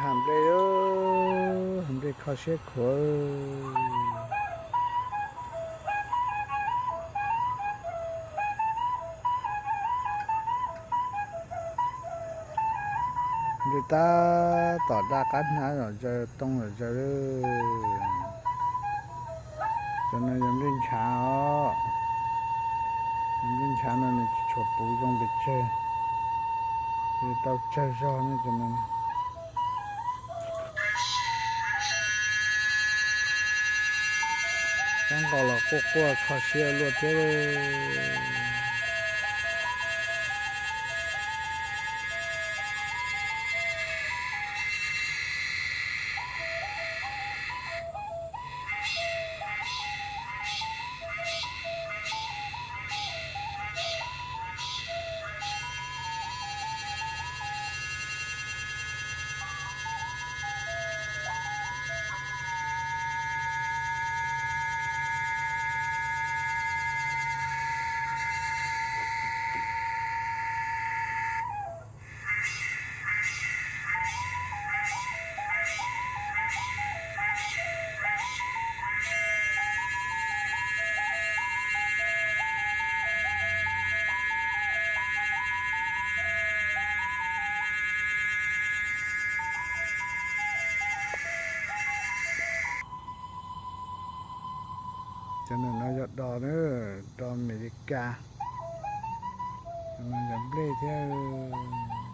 Ha nplej, ha nplej kho siab khuav. Nplej tab tom daj qab hnab zom zaws tooj zom zaws. Cov no yog nplej ntshav os. Nplej ntshav no nws tsis tshua puv zoo pes tsawg, tau tsawg zog ne cov no. Rab nqos los quaj quaj kho siab luaj thiab. Cov no yog dos na, dos Amelikas. Cov no yog nplej thiab.